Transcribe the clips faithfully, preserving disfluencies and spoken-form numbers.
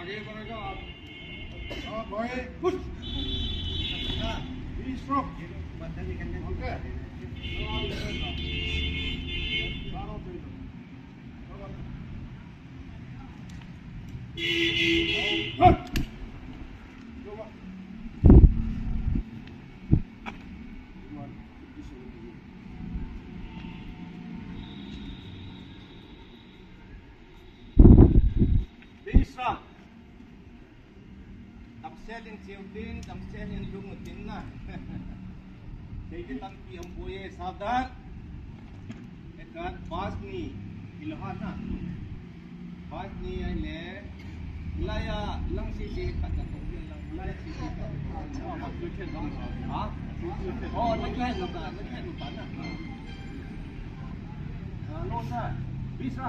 आगे बढ़ेगा आप। हाँ, भाई, पुश। हाँ, be strong। Okay। हाँ। Bisa. Damsel in chiu tin, damsel in lung tin na. Seiki tampi um poi e, sadan. Ekan bas ni, ilohan na. Bas ni ai le. Laya, lang sisi, kata kong lang, laya sisi, kata kong. Ha? Oh, lagi hai lupa, lagi hai lupa na. Ah, no, sir. Bisa.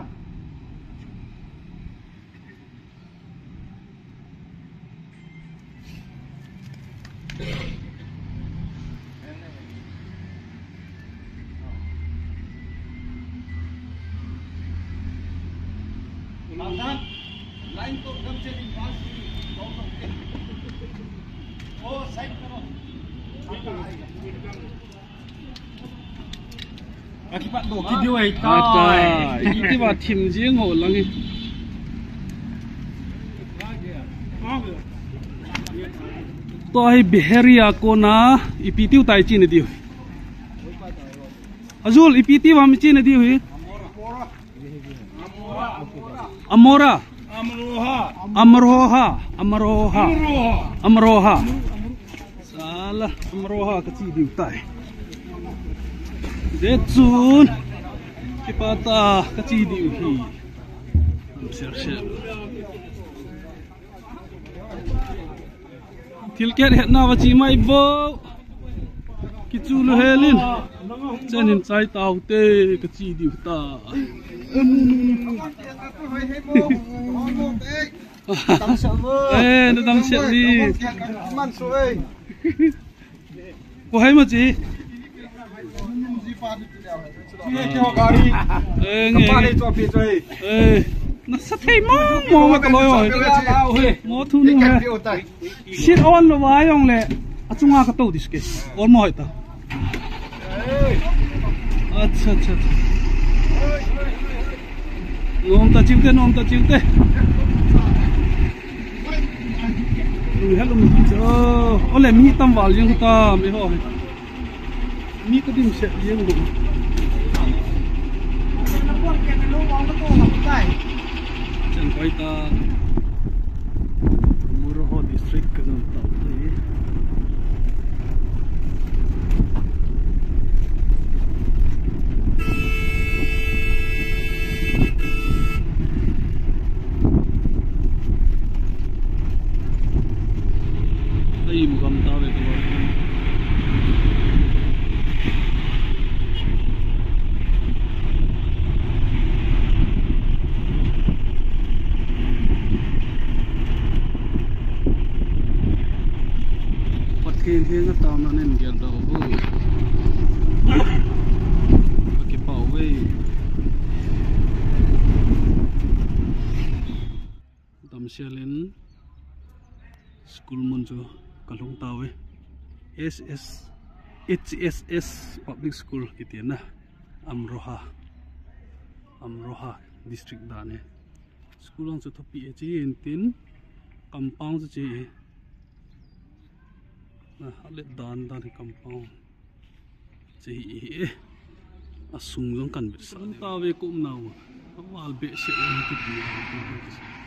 Akipat do kit diu ahitai. Atai. Iti ba thim jing ho lang e. Tua hi Beheria kona ipi tiu tai chi na diu. Azul, ipi tiu ham chi na diu hi. Amora. Amroha. Amroha. Amroha. Amroha. Sala, Amroha kachi diu tai. Jechun. Kipata kachi diu hi. Share, share. Thil khat hetna va chi mai vo. Kichu lu helin. Chen hin chai tau te kachi diu ta. Damsel vo. Eh, na damsel ni. Ko hai ma chi. Eh, nge. Eh, na sa thei mo mo ma ka loi oi. Mo thu nu he. Sit on lo va jong le. Achunga ka to dis ke. On mo hoi ta. Acha, acha, acha. Nom ta chiu te, nom ta chiu te. Lui hello mi cho. Ole mi tam val jeng ta mi ho. Mi ka dim se jeng ho. Chen koi ta. Amroha district ka jong ta. Ai, mukam ta ve ka lo. Pathen henga taona nei gel doh u. Kipah uve. Damsel in school mun chu ka lhung tauve. S S, H S S Public School kiti na. Amroha. Amroha District dan e. School jong chu thupi e, che in tin compound chu che e. Na, a let dan dan hi compound. Che hi e. A sung jong kan vet sa. Tave kum nau. A val behseh e, thupi e.